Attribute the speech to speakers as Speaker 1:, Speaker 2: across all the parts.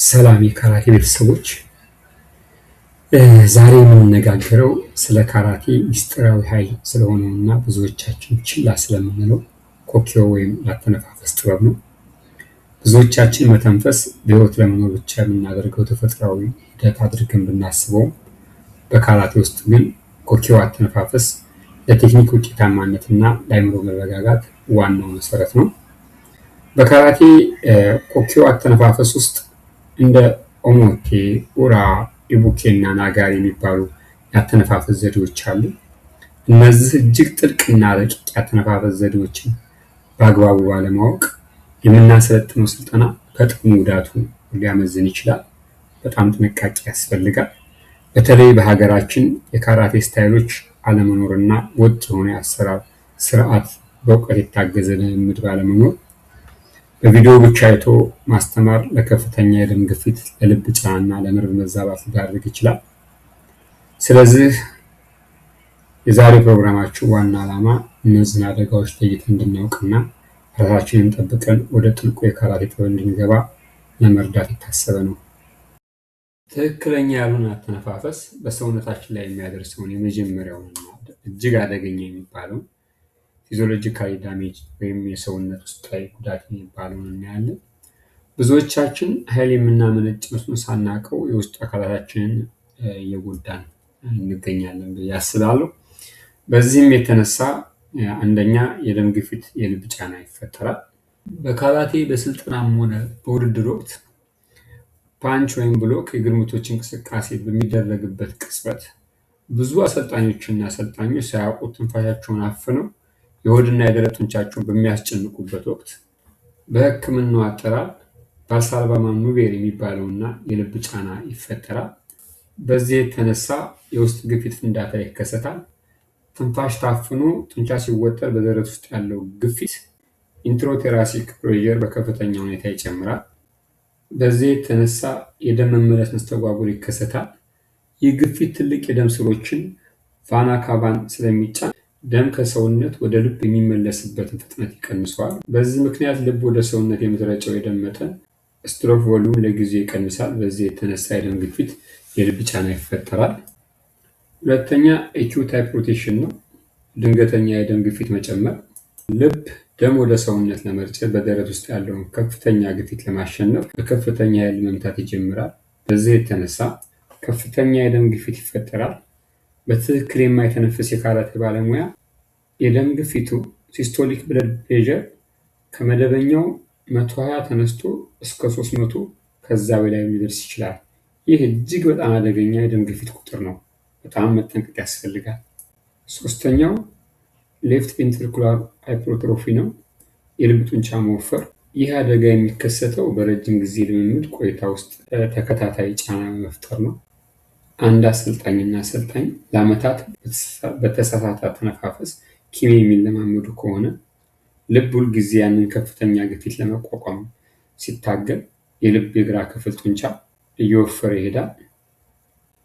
Speaker 1: ሰላም የካራቴ ቤተሰቦች፣ ዛሬ የምንነጋገረው ስለ ካራቴ ሚስጥራዊ ኃይል ስለሆነው እና ብዙዎቻችን ችላ ስለምንለው ኮኪዮ ወይም የአተነፋፈስ ጥበብ ነው። ብዙዎቻችን መተንፈስ በሕይወት ለመኖር ብቻ የምናደርገው ተፈጥሯዊ ሂደት አድርገን ብናስበውም፣ በካራቴ ውስጥ ግን ኮኪዮ አተነፋፈስ ለቴክኒክ ውጤታማነትና ለአእምሮ መረጋጋት ዋናው መሰረት ነው። በካራቴ ኮኪዮ አተነፋፈስ ውስጥ እንደ ኦሞቴ፣ ኡራ፣ ኢቡኬ እና ናጋሪ የሚባሉ የአተነፋፈስ ዘዴዎች አሉ። እነዚህ እጅግ ጥልቅና ረቂቅ የአተነፋፈስ ዘዴዎችን በአግባቡ ባለማወቅ የምናሰለጥነው ስልጠና ከጥቅሙ ጉዳቱ ሊያመዝን ይችላል። በጣም ጥንቃቄ ያስፈልጋል። በተለይ በሀገራችን የካራቴ style ኦች አለመኖርና ወጥ የሆነ የአሰራር ስርዓት በእውቀት የታገዘ ልምምድ ባለመኖር በቪዲዮ ብቻ አይቶ ማስተማር ለከፍተኛ የደም ግፊት፣ ለልብ ጫናና ለነርቭ መዛባት ሊዳርግ ይችላል። ስለዚህ የዛሬ ፕሮግራማችን ዋና ዓላማ እነዚህን አደጋዎች ለይተን እንድናውቅና ራሳችንን ጠብቀን ወደ ጥልቁ የካራቴ ጥበብ እንድንገባ ለመርዳት የታሰበ ነው። ትክክለኛ ያልሆነ አተነፋፈስ በሰውነታችን ላይ የሚያደርሰውን የመጀመሪያውንና እጅግ አደገኛ የሚባለውን physiologically damage ወይም የሰውነት ውስጣዊ ጉዳት የሚባለውን እናያለን። ብዙዎቻችን ኃይል የምናመነጭ መስሎን ሳናውቀው የውስጥ አካላታችንን እየጎዳን እንገኛለን ብዬ አስባለሁ። በዚህም የተነሳ አንደኛ የደም ግፊት፣ የልብ ጫና ይፈጠራል። በካራቴ በስልጠናም ሆነ በውድድር ወቅት punch ወይም block የእግር ምቶች እንቅስቃሴ በሚደረግበት ቅጽበት ብዙ አሰልጣኞችና አሰልጣኞች ሳያውቁት ትንፋሻቸውን አፍነው የሆድና የደረት ጡንቻቸውን በሚያስጨንቁበት ወቅት በሕክምናው አጠራር Valsalva maneuver የሚባለውና የልብ ጫና ይፈጠራል። በዚህ የተነሳ የውስጥ ግፊት ፍንዳታ ይከሰታል። ትንፋሽ ታፍኖ ጡንቻ ሲወጠር በደረት ውስጥ ያለው ግፊት intrathoracic pressure በከፍተኛ ሁኔታ ይጨምራል። በዚህ የተነሳ የደም መመለስ መስተጓጎል ይከሰታል። ይህ ግፊት ትልቅ የደም ስሮችን vena cava ን ስለሚጫን ደም ከሰውነት ወደ ልብ የሚመለስበትን ፍጥነት ይቀንሰዋል። በዚህ ምክንያት ልብ ወደ ሰውነት የምትረጨው የደም መጠን stroke volume ለጊዜው ይቀንሳል። በዚህ የተነሳ የደም ግፊት፣ የልብ ጫና ይፈጠራል። ሁለተኛ acute hypertension ነው። ድንገተኛ የደም ግፊት መጨመር። ልብ ደም ወደ ሰውነት ለመርጨት በደረት ውስጥ ያለውን ከፍተኛ ግፊት ለማሸነፍ በከፍተኛ ኃይል መምታት ይጀምራል። በዚህ የተነሳ ከፍተኛ የደም ግፊት ይፈጠራል። በትክክል የማይተነፍስ የካራቴ ባለሙያ የደም ግፊቱ systolic blood pressure ከመደበኛው 120 ተነስቶ እስከ 300 ከዛ በላይ ሊደርስ ይችላል። ይህ እጅግ በጣም አደገኛ የደም ግፊት ቁጥር ነው። በጣም መጠንቀቅ ያስፈልጋል። ሶስተኛው left ventricular hypertrophy ነው። የልብ ጡንቻ መወፈር። ይህ አደጋ የሚከሰተው በረጅም ጊዜ ልምምድ ቆይታ ውስጥ ተከታታይ ጫና በመፍጠር ነው። አንድ አሰልጣኝና አሰልጣኝ ለዓመታት በተሳሳተ አተነፋፈስ ኪሜ የሚለማመዱ ከሆነ ልብ ሁልጊዜ ያንን ከፍተኛ ግፊት ለመቋቋም ሲታገል የልብ የግራ ክፍል ጡንቻ እየወፈረ ይሄዳል።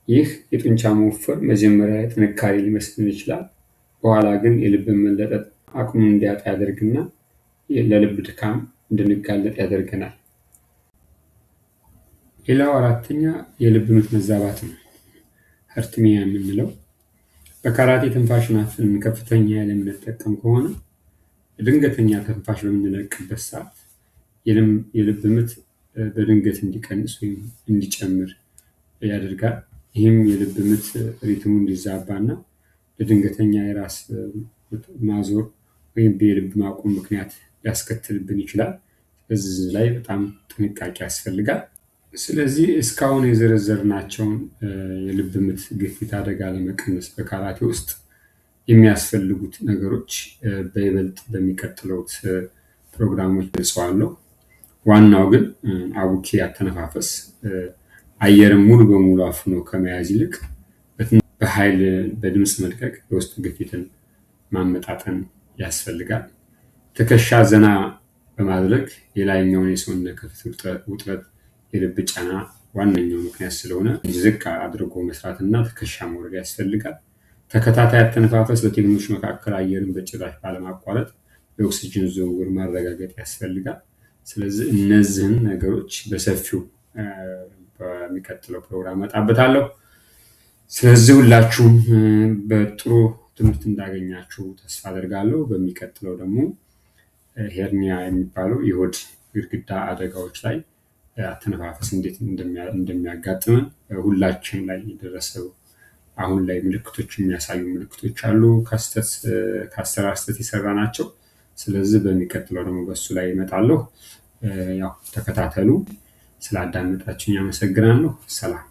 Speaker 1: ይህ የጡንቻ መወፈር መጀመሪያ ጥንካሬ ሊመስል ይችላል። በኋላ ግን የልብን መለጠጥ አቅሙን እንዲያጣ ያደርግና ለልብ ድካም እንድንጋለጥ ያደርገናል። ሌላው አራተኛ የልብ ምት መዛባት ነው። Arrhythmia የምንለው በካራቴ ትንፋሽን አፍነን ከፍተኛ ኃይል የምንጠቀም ከሆነ ድንገተኛ ትንፋሽ በምንለቅበት ሰዓት የልብ ምት በድንገት እንዲቀንስ ወይም እንዲጨምር ያደርጋል። ይህም የልብ ምት rhythm ኡ እንዲዛባ እና ለድንገተኛ የራስ ማዞር ወይም የልብ ማቆም ምክንያት ሊያስከትልብን ይችላል። በዚህ ላይ በጣም ጥንቃቄ ያስፈልጋል። ስለዚህ እስካሁን የዘረዘርናቸውን የልብ ምት ግፊት አደጋ ለመቀነስ በካራቴ ውስጥ የሚያስፈልጉት ነገሮች በይበልጥ በሚቀጥሉት ፕሮግራሞች ገልጸዋለሁ። ዋናው ግን አቡኪ አተነፋፈስ አየርን ሙሉ በሙሉ አፍኖ ከመያዝ ይልቅ በኃይል በድምፅ መልቀቅ የውስጥ ግፊትን ማመጣጠን ያስፈልጋል። ትከሻ ዘና በማድረግ የላይኛውን የሰውነት ክፍል ውጥረት የልብ ጫና ዋነኛው ምክንያት ስለሆነ ዝቅ አድርጎ መስራትና ትከሻ መውረድ ያስፈልጋል። ተከታታይ አተነፋፈስ በቴክኒኮች መካከል አየርን በጭራሽ ባለማቋረጥ የኦክስጅን ዝውውር ማረጋገጥ ያስፈልጋል። ስለዚህ እነዚህን ነገሮች በሰፊው በሚቀጥለው ፕሮግራም እመጣበታለሁ። ስለዚህ ሁላችሁም በጥሩ ትምህርት እንዳገኛችሁ ተስፋ አደርጋለሁ። በሚቀጥለው ደግሞ hernia የሚባለው የሆድ ግድግዳ አደጋዎች ላይ አተነፋፈስ እንዴት እንደሚያጋጥመን፣ ሁላችን ላይ የደረሰው አሁን ላይ ምልክቶች የሚያሳዩ ምልክቶች አሉ፣ ከአሰራር ስህተት የሰራ ናቸው። ስለዚህ በሚቀጥለው ደግሞ በሱ ላይ እመጣለሁ። ያው ተከታተሉ። ስላዳመጣችሁኝ አመሰግናለሁ። ሰላም።